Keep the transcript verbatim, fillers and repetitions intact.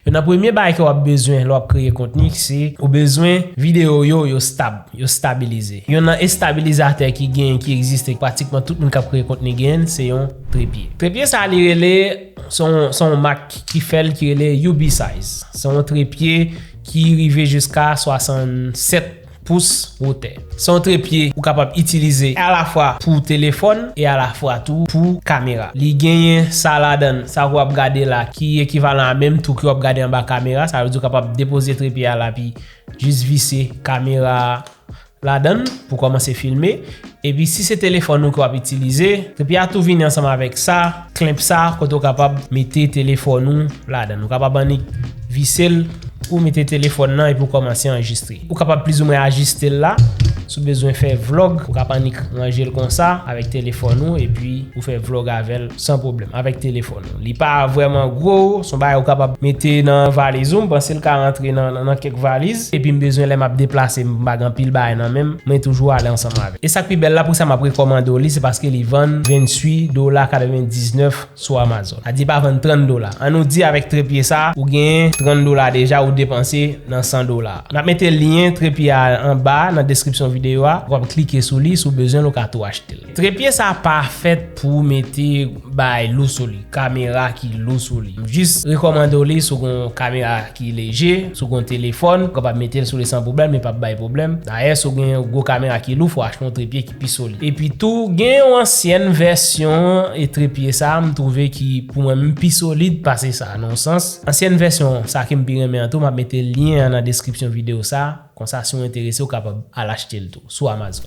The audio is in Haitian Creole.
Nan premye bagay ke w ap bezwen lè w ap kreye kontni, se ou bezwen videyo yo, yo stab, yo stabilize. Youn nan estabilizatè ki genyen, ki egziste, pratikman tout moun k ap kreye kontni genyen l, se yon trepye. Trepye sa li rele, se yon, se yon mak ki fè l ki rele U B Size. Se yon trepye ki rive jiska swasannsèt pous wotè. Se yon trepye ou kapab itilize alafwa pou telefòn e alafwa tou pou kamera. Li genyen sa ladan l, sa w ap gade la, ki ekivalan a menm tou ke w ap gade anba kamera. Sa vle di w kapab depoze trepye a la, pi jis vise kamera ladan l pou kòmanse filme. Epi si se telefòn ou ke w ap itilize, trepye a tou vini ansanm avèk sa, klenp sa, kote w kapab mete telefòn ou ladan l. Ou kapab annik vise l, ou mete telefòn nan epi w kòmanse anrejistre. Ou kapab plizoumwen ajiste l la. Si w bezwen fè vlòg, ou kapab annik ranje l konsa avèk telefòn ou epi ou fè vlòg avè l san pwoblèm, avèk telefòn ou. Li pa vrèman gwo, se yon bagay ou kapab mete nan valiz ou, m panse l ka rantre nan, nan, nan kèk valiz, epi m bezwen lè m ap deplase, m pa gen anpil bagay nan men m, mwen toujou ale ansanm avè l. E sa k pi bèl la, pou sa m ap rekòmande w li, se paske li vann venntuit dola katrevendiznèf sou Amazon. Sa di pa vann trant dola. An nou di avèk trepye sa, ou genyen trant dola deja ou depanse nan san dola. M ap mete lyen trepye a anba nan deskripsyon videyo a. Ou ap klike sou li, si w bezwen l, ou ka tou achte l. Trepye sa pa fèt pou mete bagay lou sou li, kamera ki lou sou li. M jis rekòmande w li si w gen yon kamera ki leje, si w gen yon telefòn, ou kapab mete l sou li san pwoblèm, li p ap bay pwoblèm. Dayè, si w gen yon gwo kamera ki lou, fò w achte yon trepye ki pi solid. Epi tou, gen yon ansyèn vèsyon e trepye sa, m twouve ki, pou mwen menm, pi solid pase sa, nan yon sans. Ansyèn vèsyon sa ke m pi renmen an tou, m ap mete lyen an nan deskripsyon videyo sa. Konsa, si w enterese, ou kapab al achte l tou sou Amazon.